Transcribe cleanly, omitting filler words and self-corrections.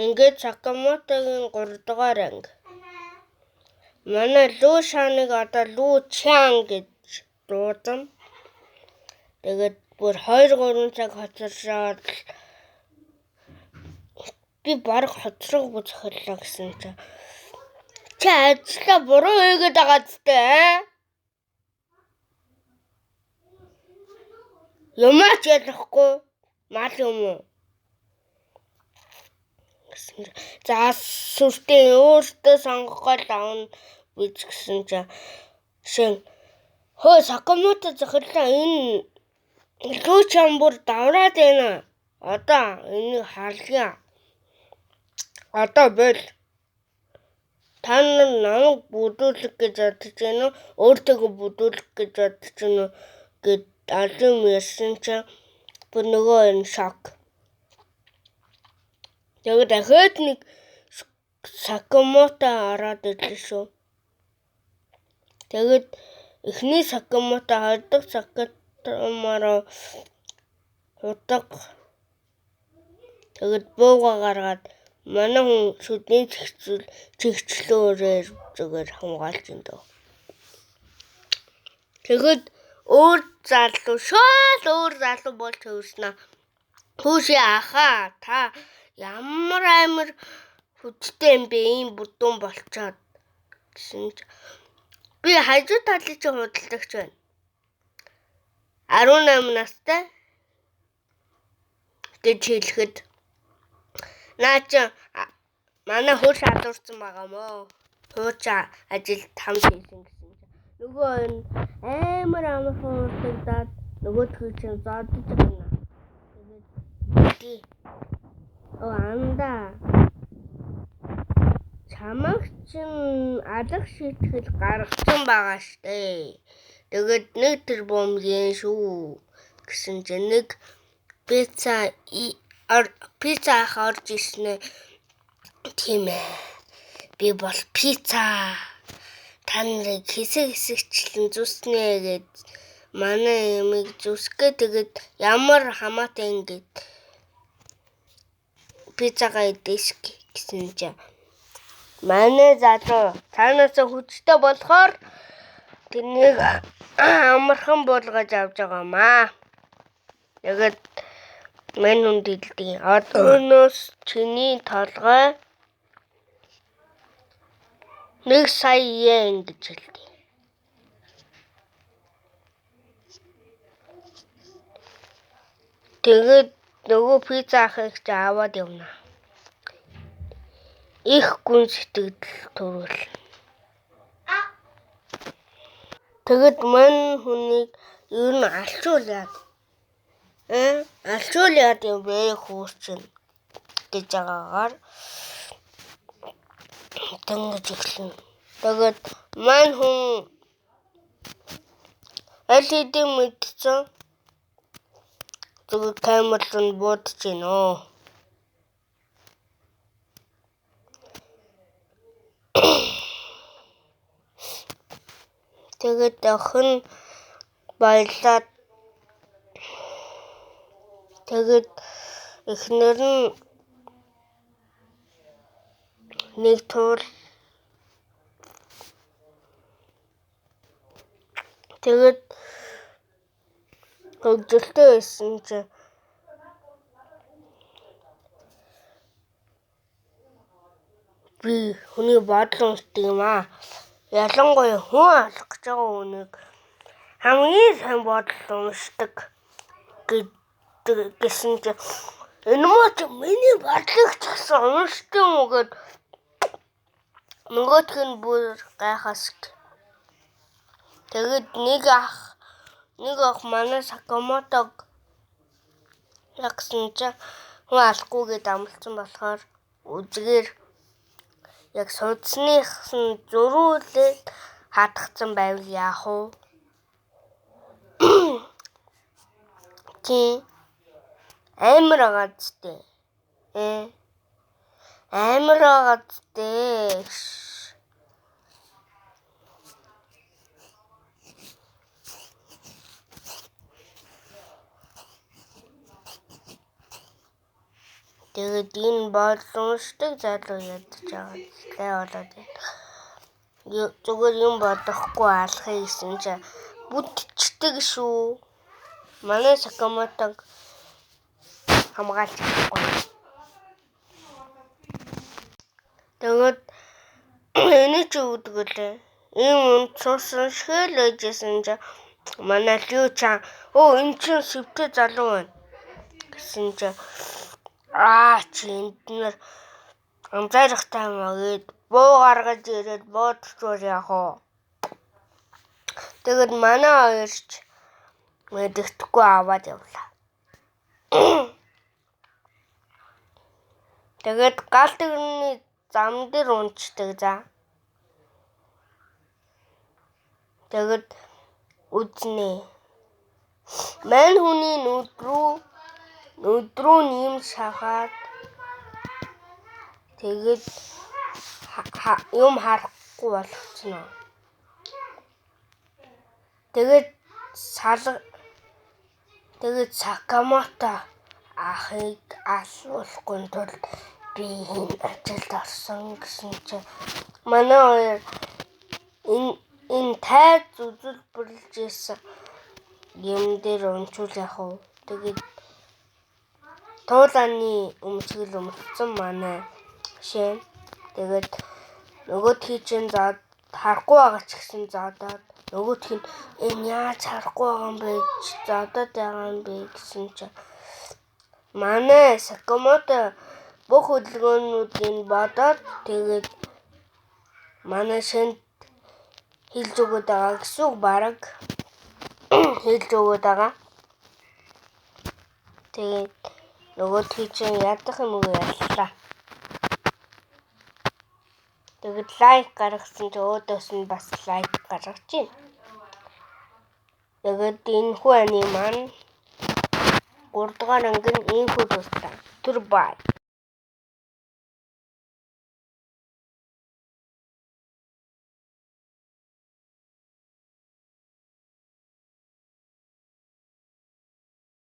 Ингээд Сакамотогийн 3 дугаар анги. Манай Лу Шаныг одоо Лу Чан гэж дуудана. Тэгээд бүр 2 3 цаг хоцоршоод би бараг хоцроогүй зохиолоо гэсэн чинь чи ажлаа буруу хийгээд байгаа зү ээ? Юмаач ялахгүй мал юм уу? Гэсэн. За сүртэй өөртөө сонгохоо л авна биз гэсэн чинь шин хөө Сакамото зохиолоо энэ Лу Чан бүр давраад байна. Одоо энийг харлаа. Одоо бол та нар намайг бүдүүлэх гэж бодож байна уу? Өөртөөгөө бүдүүлэх гэж бодож байна уу гэд олон юм ярьсан чинь бүр нөгөө энэ шок. Тэгээд дахиад нэг Сакамото ороод ирлээ шүү. Тэгээд эхний Сакамото, хоёр дахь Сакамото хутга. Тэгээд бууга гаргаад манай хүн шүдний чигчлөөрээр зүгээр хамгаалж ин дөө. Тэгээд өөр залуу шал өөр залуу болж хөвснө. Хүүшээ ахаа та ямар амар хүчтэй юм бэ ийм бүдүүн болчоод гэсэн чи би хажуу талын чинь худалдагч байна. 18 настай гэж хэлэхэд наа чи манай хөрш алуурсан байгаа мó. Хуучин ажилд хамт хийсэн гэсэн чи нөгөө энэ амар амархан уртагдаад нөгөөдхийг чинь зодож байна. Тэгээд оо анда чамаг чинь алах шийтгэл гаргацсан байгаа штэ. Тэгээд нэг тэрбум йен шүү гэсэн чинь нэг пицца ах орж ирсэн ээ. Тийм ээ. Би бол пицца. Та нарыг хэсэг хэсэгчлэн зүснэ гэд манай ямыг зүсгээ тэгээд ямар хамаатай ингээд пиццагаа идэск гэсэн чинь манай залуу цаанаас хүчтэй болохоор тэрнийг амархан буулгаж авч байгаа маа. Тэгээд мань хүнд хэлдэг. Одоноос чиний толгой 1 сая йен гэж хэлдэг. Тэгээд нөгөө пицца ахыг чи аваад явна. Их гүн сэтгэл төрүүл. Тэгэд мань хүнийг ер нь алчуулаад алчуулаад юм бэ хүүрчин гэж байгаагаар дөнгөж эхэлнэ. Тэгээд мань хүн аль хэдийн мэдсэн зүгээр камер руу буудаж гинөө. Тэгээд охин баялаад тэгээд эхнэр нь нэг туул тэгээд хөгжилтэй байсан чинь би хүний бодлон уншдаг юм аа. Ялангуяа хүн алах гэж байгаа хүнийг хамгийн сайн бодол уншдаг гэсэн чинь энэ муу чи миний бодлыг ч гэсэн уншдаг юм уу гэд нөгөөх нь бүр гайхасг. Тэгээд нэг ах манай Сакамотог гэсэн чинь хүн алахгүй гэд амласан болохоор үзгээр яг судасных нь зөрүүлээд хатгцсан байвал яах вэ? Тийм амар агаадтэй. Амар агаадтэй. Тэгээд энэ боломжтой залуу ядаж байгаа лай болоод байна. Зүгээр юм бодохгүй алхах гэсэн чинь бүтчдэг шүү. Манай Сакамотог хамгаалж чадахгүй. Тэгээд энийг чи өгдөг лээ. Ийм үнд суусан шхэл байжсэн чинь манай Лю чан өө эн чинь сэвтэй залуу байна гэсэн чинь аа чи энд нар анзаарахтай юм аа гэд буу гаргаж ирээд буудчвал яах вэ? Тэгээд манай хоёрч мэддэхгүй аваад явлаа. Тэгээд гал тэрний зам дээр унцдаг за. Тэгээд үзнэ. Мань хүний нүд рүү нэм шахаад тэгээд юм харахгүй болгочихно. Тэгээд тэгээд Сакамото ахыг алуулахгүй тулд би энэ ажилд орсон гэсэн чинь манай хоёр энэ тайз үзүүлбэрлэж исэн юм дээр унчвал яах вэ? Тэгээд туулааны өмчгөл өмцсөн манай шин. Тэгээд нөгөөдхий чинь зоод харахгүй байгаа ч гэсэн зоодоод нөгөөх нь энэ яаж харахгүй байгаа юм бэ гэж зодоод байгаа юм бэ гэсэн чинь манай Сакамото бүх хөдөлгөөнүүдийг бодоод тэгээд манай шинд хэлж өгöd байгаа гэсэн үг, бараг хэлж өгöd байгаа. Тэгээд нөгөөдхий чинь ядах юм уу яллаа. Тэгээд лайк гаргасан чи өөдөөс нь бас лайк гаргаж байна. Тэгээд энэ хүү ани маань 3 дугаар анги нь ийхүү дууслаа. Түр бай.